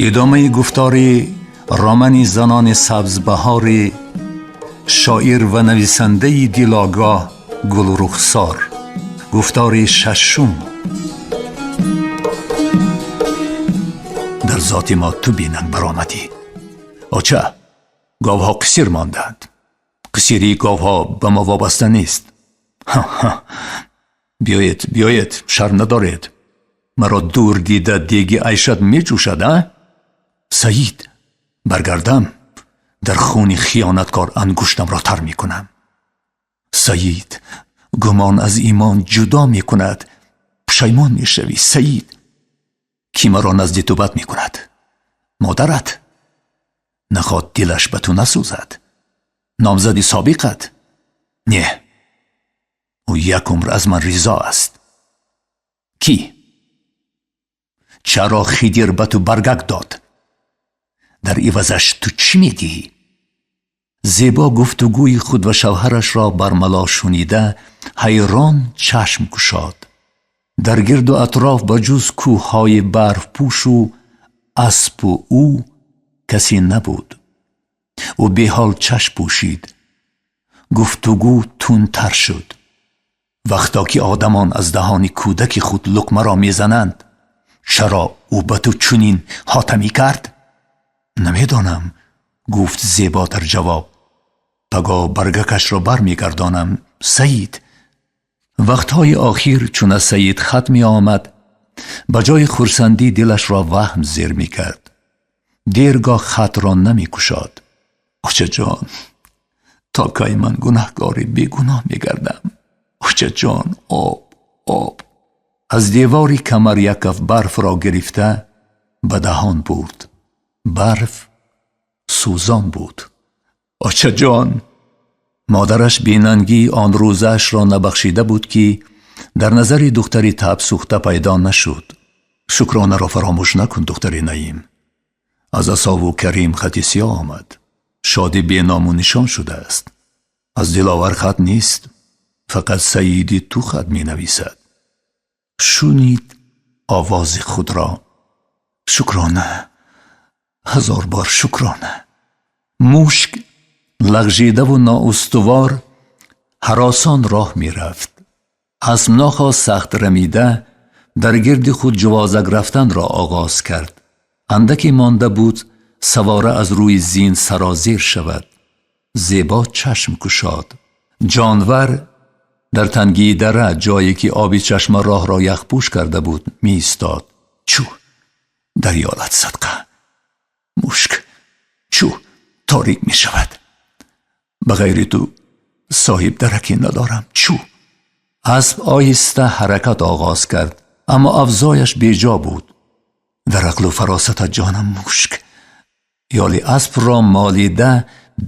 Идомаи гуфтори романи занони сабзбаҳори шоир ва нависандаи дилогоҳ Гулрухсор. Гуфтори шашум. Дар зоти мо ту бинанг баромадӣ. Оча, говҳо қисир мондаанд. Қисирии говҳо ба мо вобаста нест. Биёед, биёед, шарм надоред. Маро дур дида деги айшат меҷӯшад, а? Саид, баргардам, дар хуни хиёнаткор ангуштамро тар мекунам. Саид, гумон аз имон ҷудо мекунад. Пушаймон мешавӣ, Саид. Кӣ маро назди ту бад мекунад? Модарат? Наход дилаш ба ту насӯзад. Номзади собиқат? Не. Ӯ як умр аз ман ризо аст. Кӣ? Чаро Хидир ба ту баргак дод? Дар ивазаш ту чӣ медиҳӣ? Зебо гуфтугӯи худ ва шавҳарашро бармало шунида, ҳайрон чашм кушод. Дар гирду атроф ба ҷуз кӯҳҳои барфпӯшу аспу ӯ касе набуд. Ӯ беҳол чашм пӯшид. Гуфтугӯ тундтар шуд. Вақто ки одамон аз даҳони кӯдаки худ луқмаро мезананд, чаро ӯ ба ту чунин ҳотамӣ кард? Намедонам, гуфт Зебо дар ҷавоб. Пагоҳ баргакашро бармегардонам, Саид. Вақтҳои охир чун аз Саид хат меомад, ба ҷои хурсандӣ дилашро ваҳм зер мекард. Дергоҳ хатро намекушод. Очаҷон, то кай ман гунаҳкори бегуноҳ мегардам? Очаҷон, об, об. Аз девори камар як каф барфро гирифта ба даҳон бурд. Барф сӯзон буд. Очаҷон! Модараш бенангии он рӯзаашро набахшида буд, ки дар назари духтари табсӯхта пайдо нашуд. Шукронаро фаромӯш накун, духтари Наим. Аз Асову Карим хати сиёҳ омад. Шодӣ беному нишон шудааст. Аз Диловар хат нест, фақат Саиди ту хат менависад. Шунид овози худро. Шукрона, ҳазор бор шукрона. Мушк лағжидаву ноустувор ҳаросон роҳ мерафт. Асп нохост сахт рамида, дар гирди худ ҷувозак рафтанро оғоз кард. Андаке монда буд, савора аз рӯи зин сарозер шавад. Зебо чашм кушод. Ҷонвар дар тангии дара, ҷое ки оби чашма роҳро яхпӯш карда буд, меистод. Чӯ, дарёлат садқа. Мушк, чӯ, торик мешавад. Ба ғайри ту соҳиб дараке надорам. Чӯ. Асп оҳиста ҳаракат оғоз кард, аммо авзояш беҷо буд. Дар ақлу фаросатат ҷонам, Мушк. Ёли аспро молида,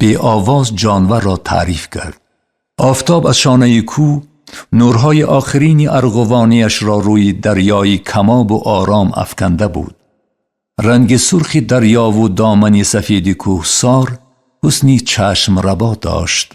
беовоз ҷонварро таъриф кард. Офтоб аз шонаи кӯ нурҳои охирини арғувониашро рӯи дарёи камобу ором афканда буд. Ранги сурхи дарёву домани сафеди кӯҳсор ҳусни чашмрабо дошт,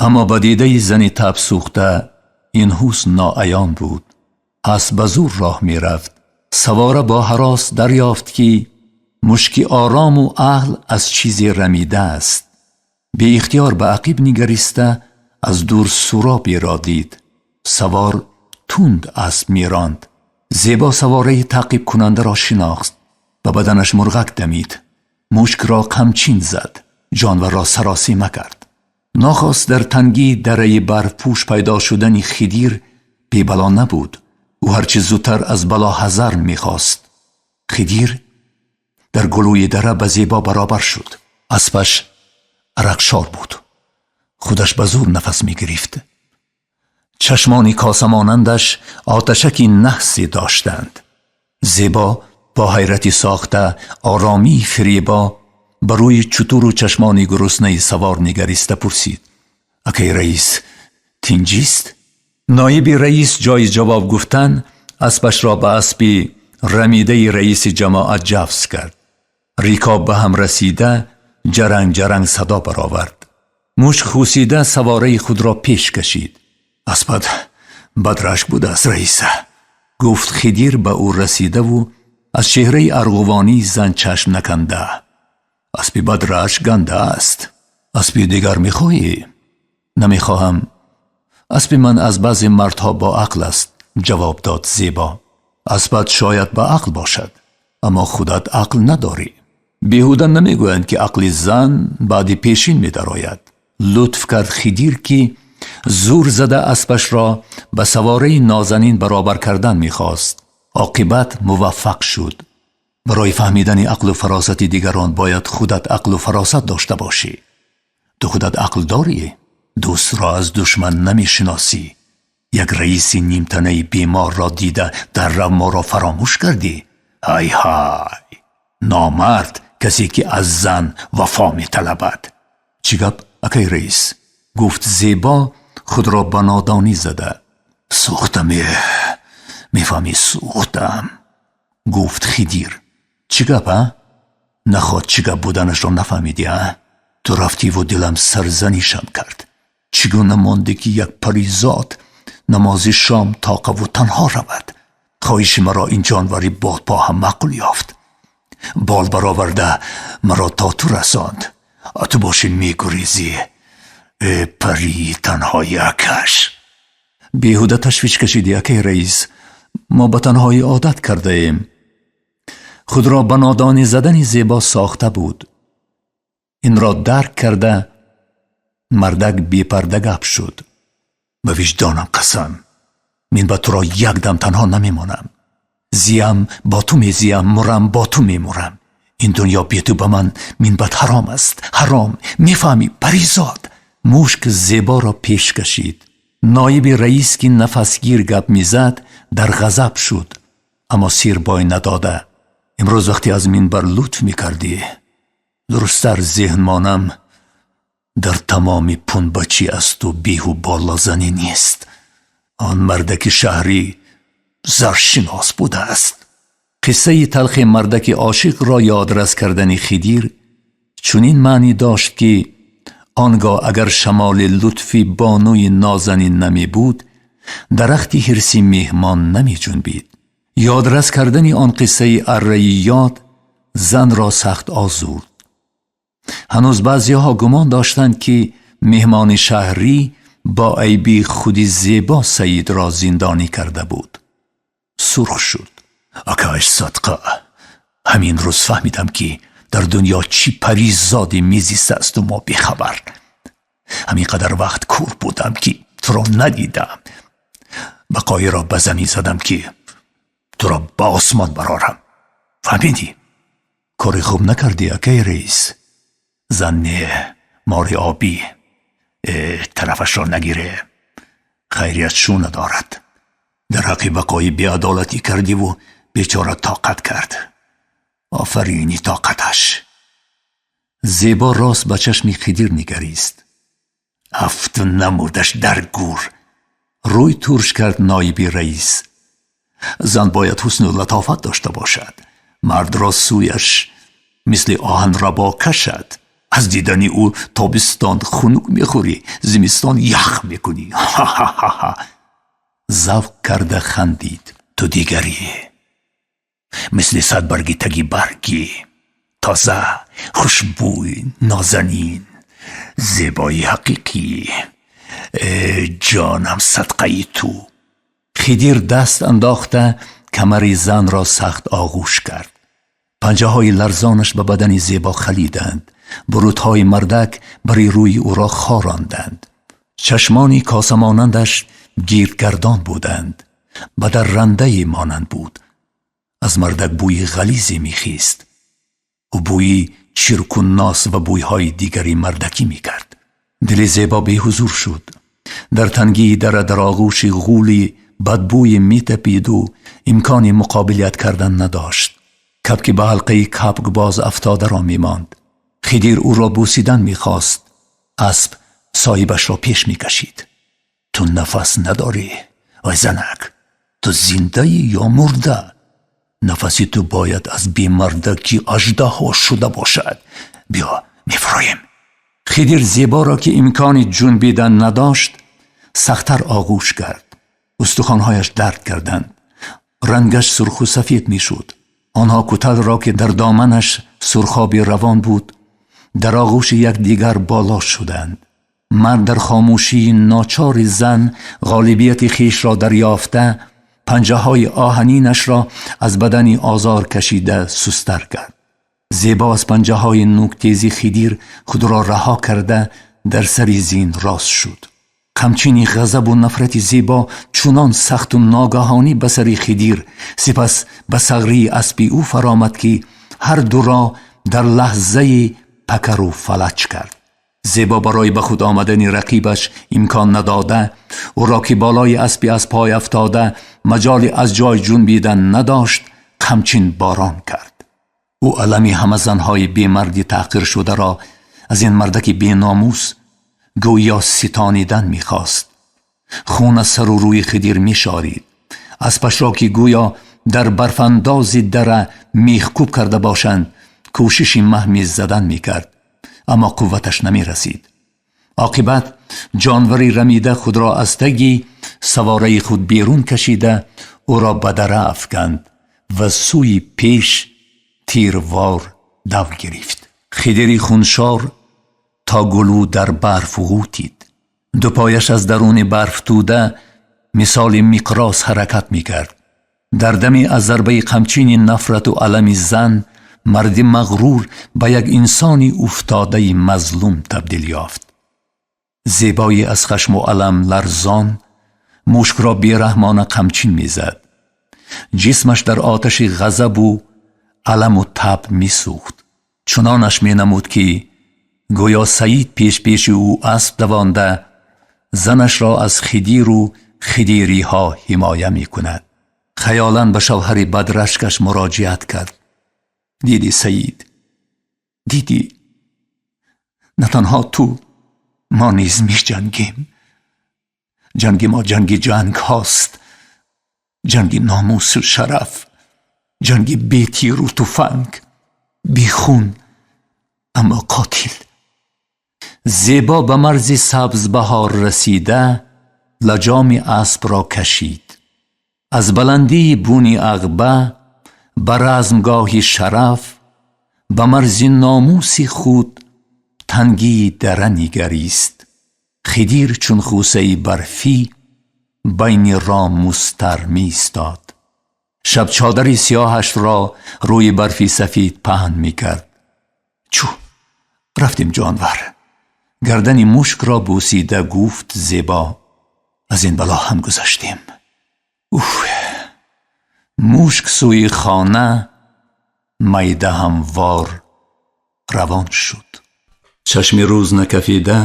аммо ба дидаи зани табсӯхта ин ҳусн ноаён буд. Асп ба зур роҳ мерафт. Савора бо ҳарос дарёфт, ки мушки орому аҳл аз чизе рамидааст. Беихтиёр ба ақиб нигариста, аз дур суроберо дид. Савор тунд асп меронд. Зебо савораи таъқибкунандаро шинохт. Ба баданаш мурғак дамид. Мушкро қамчин зад. Ҷонварро саросима кард. Нохост дар тангии дараи барфпӯш пайдо шудани Хидир бебало набуд. Ӯ ҳарчи зудтар аз бало ҳазар мехост. Хидир дар гулӯи дара ба Зебо баробар шуд. Аспаш арақшор буд. Худаш ба зур нафас мегирифт. Чашмони косамонандаш оташаки наҳсе доштанд. Зебо бо ҳайрати сохта, оромии фиребо ба рӯи чутуру чашмони гуруснаи савор нигариста пурсид: «Акай раис, тинҷист?» Ноиби раис ҷои ҷавоб гуфтан аспашро ба аспи рамидаи раиси ҷамоат ҷавз кард. Рикоб ба ҳам расида, ҷаранг ҷаранг садо баровард. Мушк хусида савораи худро пеш кашид. «Аспат бадрашк будааст, раиса», гуфт Хидир ба ӯ расидаву Аз чеҳраи арғувонии зан чашм наканда: «Аспи бадраш ганда аст. Аспи дигар мехоҳӣ?» «Намехоҳам. Аспи ман аз баъзе мардҳо боақл аст», ҷавоб дод Зебо. «Аспат шояд ба ақл бошад, аммо худат ақл надорӣ. Беҳуда намегӯянд, ки ақли зан баъди пешин медарояд», лутф кард Хидир, ки зур зада аспашро ба савораи нозанин баробар кардан мехост. Оқибат муваффақ шуд. «Барои фаҳмидани ақлу фаросати дигарон бояд худат ақлу фаросат дошта бошӣ. Ту худат ақл дорӣ? Дӯстро аз душман намешиносӣ. Як раиси нимтанаи беморро дида, дар рав моро фаромӯш кардӣ. Ҳай ҳай, номард касе, ки аз зан вафо металабад». «Чӣ гап, акай раис?» гуфт Зебо, худро ба нодонӣ зада. «Сӯхтаме, мефаҳмӣ, сӯхтам», гуфт Хидир. «Чӣ гап, а? Наход, чӣ гап буданашро нафаҳмидӣ, а? Ту рафтиву дилам сарзанишам кард. Чӣ гуна монде, ки як паризод намози шом тоқаву танҳо равад? Хоҳиши маро ин ҷонвари бодпо ҳам маъқул ёфт, бол бароварда маро то ту расонд. Ту бошӣ, мегурезӣ. Э, парии танҳоякаш!» «Беҳуда ташвиш кашидӣ, акай раис. Мо ба танҳоӣ одат кардаем». Худро ба нодонӣ задани Зебо сохта буд. Инро дарк карда, мардак бепарда гап шуд: «Ба виҷдонам қасам, мин ба туро як дам танҳо намемонам. Зиям, бо ту мезиям, мурам, бо ту мемурам. Ин дунё бе ту ба ман минбад ҳаром аст, ҳаром, мефаҳмӣ, паризод?» Мушк Зеборо пеш кашид. Ноиби раис, ки нафасгир гап мезад, дар ғазаб шуд, аммо сир бой надода: «Имрӯз вақте аз минбар лутф мекардӣ, дурусттар зеҳнмонам, дар тамоми пунбачӣ аз ту беҳу болозанӣ нест. Он мардаки шаҳрӣ заршинос будааст». Қиссаи талхи мардаки ошиқро ёдрас кардани Хидир чунин маънӣ дошт, ки он гоҳ агар шамоли лутфи бонуи нозанин намебуд, дарахти ҳирси меҳмон намеҷунбид. Ёдрас кардани он қиссаи арраи ёд занро сахт озурд. Ҳанӯз баъзеҳо гумон доштанд, ки меҳмони шаҳрӣ бо айби худи Зебо Саидро зиндонӣ карда буд. Сурх шуд. «Акаш садқа, ҳамин рӯз фаҳмидам, ки дар дунё чӣ паризоде мезистасту мо бехабар. Ҳамин қадар вақт кур будам, ки туро надидам. Бақоиро ба замин задам, ки туро ба осмон барорам. Фаҳмидӣ? Кори хуб накардӣ, акай раис. Зан не, мори обӣ. Тарафашро нагире, хайрият шу надорад. Дар ҳаққи Бақоӣ беадолатӣ кардиву бечора тоқат кард. Офарини тоқаташ». Зебо рост ба чашми Хидир нигарист. «Афту намурдаш дар гур», рӯй турш кард ноиби раис. «Зан бояд ҳусну латофат дошта бошад, мардро сӯяш мисли оҳанрабо кашад. Аз дидани ӯ тобистон хунук мехӯрӣ, зимистон ях мекунӣ. Ха-ха-ха!» Завқ карда хандид. «Ту дигарӣ, мисли садбарги таги баргӣ, тоза, хушбӯй, нозанин, зебои ҳақиқӣ. Э, ҷонам садқаи ту!» Хидир даст андохта камари занро сахт оғӯш кард. Панҷаҳои ларзонаш ба бадани Зебо халиданд. Бурутҳои мардак бари рӯи ӯро хоронданд. Чашмони косамонандаш гирдгардон буданд, ба даррандае монанд буд. Аз мардак бӯи ғализе мехист. Ӯ бӯи чирку нос ва бӯйҳои дигари мардакӣ мекард. Дили Зебо беҳузур шуд. Дар тангии дара дар оғӯши ғӯли бадбӯе метапиду имкони муқобилият кардан надошт. Кабки ба ҳалқаи кабкбоз афтодаро мемонд. Хидир ӯро бӯсидан мехост. Асп соҳибашро пеш мекашид. «Ту нафас надорӣ, ой занак, ту зиндаӣ ё мурда? Нафаси ту бояд аз бемардаки аждаҳо шуда бошад. Биё, мефуроем». Хидир Зеборо, ки имкони ҷунбидан надошт, сахттар оғӯш кард. Устухонҳояш дард карданд. Рангаш сурху сафед мешуд. Онҳо куталро, ки дар доманаш сурхоби равон буд, дар оғӯши якдигар боло шуданд. Мард дар хомӯшии ночори зан ғолибияти хешро дарёфта, панҷаҳои оҳанинашро аз бадани озор кашида сустар кард. Зебо аз панҷаҳои нӯктези Хидир худро раҳо карда, дар сари зин рост шуд. Қамчини ғазабу нафрати Зебо чунон сахту ногаҳонӣ ба сари Хидир, сипас ба сағрии аспи ӯ фаромад, ки ҳар дуро дар лаҳзаи пакару фалаҷ кард. Зебо барои ба худ омадани рақибаш имкон надода, ӯро, ки болои аспи аз пой афтода маҷоли аз ҷой ҷунбидан надошт, қамчин борон кард. Ӯ алами ҳама занҳои бемарди таҳқиршударо аз ин мардаки беномус гӯё ситонидан мехост. Хун аз сару рӯи Хидир мешорид. Аспашро, ки гӯё дар барфандози дара мехкӯб карда бошанд, кӯшиши маҳми задан мекард, аммо қувваташ намерасид. Оқибат ҷонвари рамида худро аз таги савораи худ берун кашида, ӯро ба дара афканд ва сӯи пеш тирвор дав гирифт. Хидири хуншор то гулӯ дар барф ғӯтид. Ду пояш аз даруни барфтӯда мисоли миқрос ҳаракат мекард. Дар дами аз зарбаи қамчини нафрату алами зан марди мағрур ба як инсони уфтодаи мазлум табдил ёфт. Зебои аз хашму алам ларзон мушкро бераҳмона қамчин мезад. Ҷисмаш дар оташи ғазабу аламу таб месӯхт. Чунонаш менамуд, ки гӯё Саид пешпеши ӯ асп давонда, занашро аз Хидиру хидириҳо ҳимоя мекунад. Хаёлан ба шавҳари бадрашкаш муроҷиат кард: «Дидӣ, Саид, дидӣ, на танҳо ту, мо низ меҷангем. Ҷанги мо ҷанги ҷанг ҳост, ҷанги номусу шараф, ҷанги бетиру туфанг, бехун, аммо қотил». Зебо ба марзи сабзбаҳор расида, лаҷоми аспро кашид. Аз баландии буни Ағба ба размгоҳи шараф, ба марзи номуси худ тангии дара нигарист. Хидир чун хусаи барфӣ байни ром мустар меистод. Шабчодари сиёҳашро рӯи барфи сафид паҳн мекард. «Чӯ, рафтем, ҷонвар», гардани мушкро бусида гуфт Зебо. «Аз ин бало ҳам гузаштем. Уф!» Мушк сӯи хона майдаҳамвор равон шуд. Чашми рӯз накафида,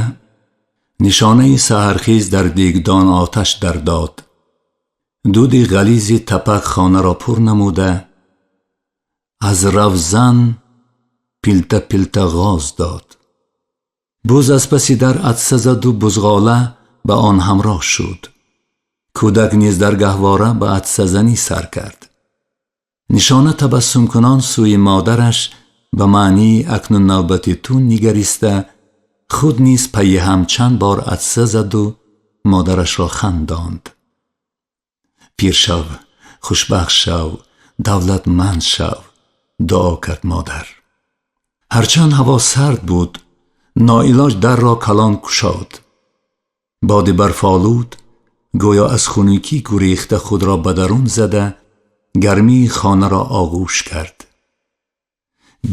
Нишонаи саҳархез дар дегдон оташ дар дод. Дуди ғализи тапак хонаро пур намуда, аз равзан пилта пилта ғоз дод. Буз аз паси дар атса заду бузғола ба он ҳамроҳ шуд. Кӯдак низ дар гаҳвора ба атсазанӣ сар кард. Нишона табассумкунон сӯи модараш ба маънии акнун навбати ту нигариста, худ низ пайи ҳам чанд бор атса заду модарашро хандонд. «Пир шав, хушбахт шав, давлатманд шав», дуо кард модар. Ҳарчанд ҳаво сард буд, ноилоҷ дарро калон кушод. Боди барфолуд гӯё аз хунукӣ гурехта, худро ба дарун зада, гармии хонаро оғӯш кард.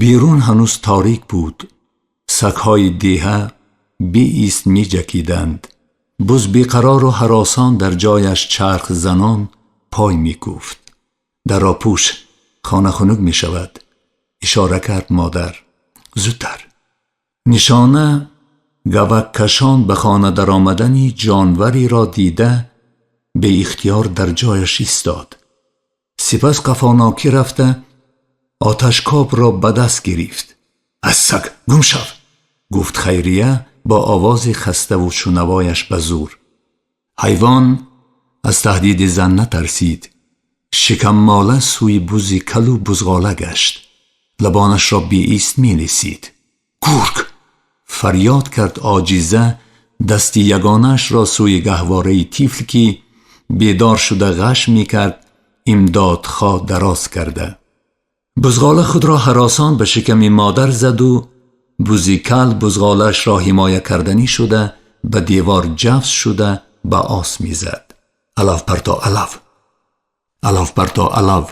Берун ҳанӯз торик буд. Сагҳои деҳа беист меҷакиданд. Буз беқарору ҳаросон дар ҷояш чарх занон пой мекӯфт. «Дарро пӯш, хона хунук мешавад», ишора кард модар. «Зудтар». Нишона гаваккашон ба хона даромадани ҷонвареро дида, беихтиёр дар ҷояш истод. Сипас қафонокӣ рафта, оташкобро ба даст гирифт. «Аз саг, гум шав», гуфт Хайрия бо овози хаставу шунавояш ба зӯр. Ҳайвон аз таҳдиди зан натарсид. Шикаммола сӯи бузи калу бузғола гашт. Лабонашро беист мелесид. «Гург!» фарёд кард оҷиза, дасти ягонаашро сӯи гаҳвораи тифл, ки бедор шуда ғаш мекард, имдодхоҳ дароз карда. Бузғола худро ҳаросон ба шиками модар заду бузи кал бузғолаашро ҳимоя карданӣ шуда ба девор ҷафс шуда ба ос мезад. Алаф парто, алаф, алаф парто, алаф.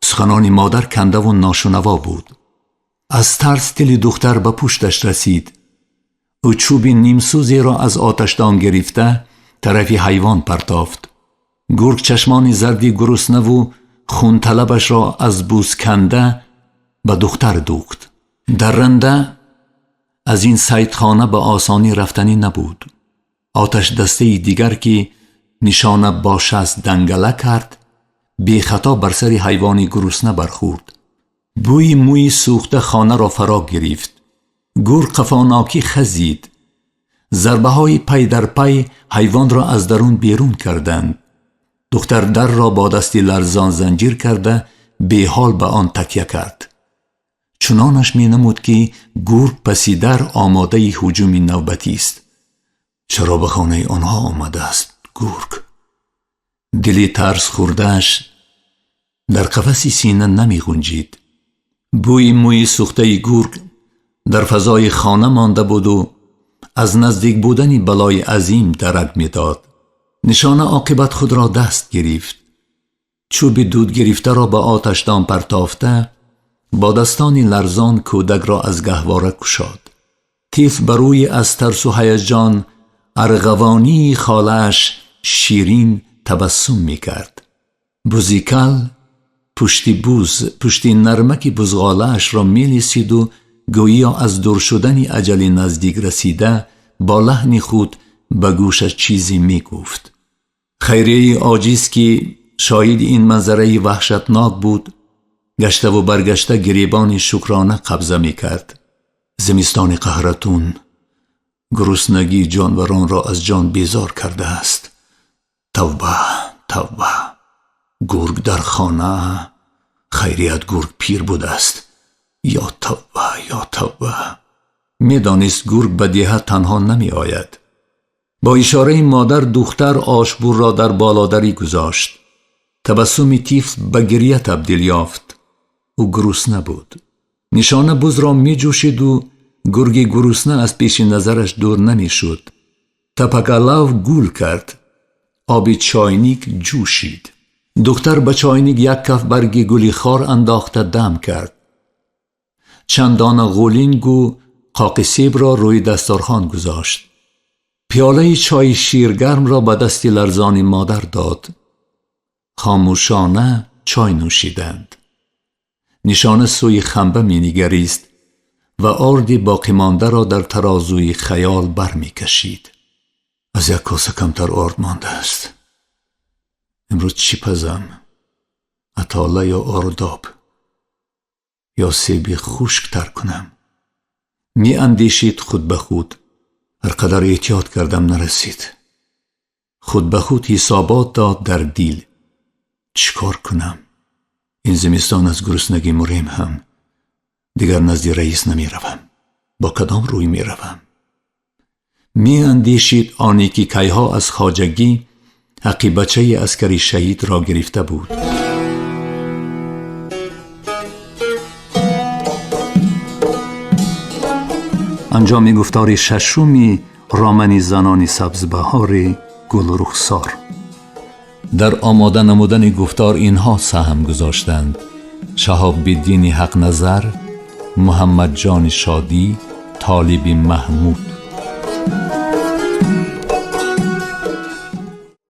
Суханони модар кандаву ношунаво буд. Аз тарс дили духтар ба пушташ расид. Ӯ чӯби нимсӯзеро аз оташдон гирифта тарафи ҳайвон партофт. Гург чашмони зарди гуруснаву хунталабашро аз буз канда ба духтар дӯхт. Дарранда аз ин сайдхона ба осонӣ рафтанӣ набуд. Оташдастаи дигар, ки нишона бо шаст дангала кард, бехато бар сари ҳайвони гурусна бархӯрд. Бӯи мӯи сӯхта хонаро фаро гирифт. Гург қафонокӣ хазид. Зарбаҳои пай дар пай ҳайвонро аз дарун берун карданд. Духтар дарро бо дасти ларзон занҷир карда беҳол ба он такя кард. Чунонаш менамуд, ки гург паси дар омодаи ҳуҷуми навбатист. Чаро ба хонаи онҳо омадааст гург? Дили тарс хӯрдааш дар қафаси сина намеғунҷид. Бӯи мӯи сӯхтаи гург дар фазои хона монда буду аз наздик будани балои азим дарак медод. Нишона оқибат худро даст гирифт. Чӯби дудгирифтаро ба оташдон партофта бо дастони ларзон кӯдакро аз гаҳвора кушод. Тифл ба рӯи аз тарсу ҳаяҷон арғавонии холааш ширин табассум мекард. Бузи кал пушти буз пушти нармаки бузғолаашро мелисиду гӯё аз дур шудани аҷали наздик расида бо лаҳни худ ба гӯшаш чизе мегуфт. Хайрияи оҷиз, ки шоҳиди ин манзараи ваҳшатнок буд, гаштаву баргашта гиребони шукрона қабза мекард. Зимистони қаҳратун гуруснагии ҷонваронро аз ҷон безор кардааст. Тавба, тавба! Гург дар хона, хайрият гург пир будааст. Ё тавба, ё тавба! Медонист, гург ба деҳа танҳо намеояд. Бо ишораи модар духтар ошбурро дар болодарӣ гузошт. Табассуми тифл ба гирья табдил ёфт. Ӯ гурусна буд. Нишона бузро меҷӯшиду гурги гурусна аз пеши назараш дур намешуд. Тапакалав гул кард. Оби чойник ҷӯшид. Духтар ба чойник як каф барги гули хор андохта дам кард. Чанд дона ғулингу қоқи себро рӯи дастархон гузошт. Пиёлаи чойи ширгармро ба дасти ларзони модар дод. Хомӯшона чой нӯшиданд. Нишона сӯи хамба менигарист ва орди боқимондаро дар тарозуи хаёл бармекашид. Аз як коса камтар орд мондааст. Имрӯз чӣ пазам? Атола ё ордоб? Ё себи хушк тар кунам? Меандешид худ ба худ. Ҳар қадар эҳтиёт кардам, нарасид. Худ ба худ ҳисобот дод дар дил. Чӣ кор кунам? Ин зимистон аз гуруснагӣ мурем ҳам дигар назди раис намеравам. Бо кадом рӯй меравам? Меандешид оне ки кайҳо аз хоҷагӣ ҳаққи бачаи аскари шаҳидро гирифта буд. Анҷоми гуфтори шашуми романи занони сабзбаҳори Гулрухсор. Дар омода намудани гуфтор инҳо саҳм гузоштанд: Шаҳобиддини Ҳақназар, Муҳаммадҷони Шодӣ, Толиби Маҳмуд.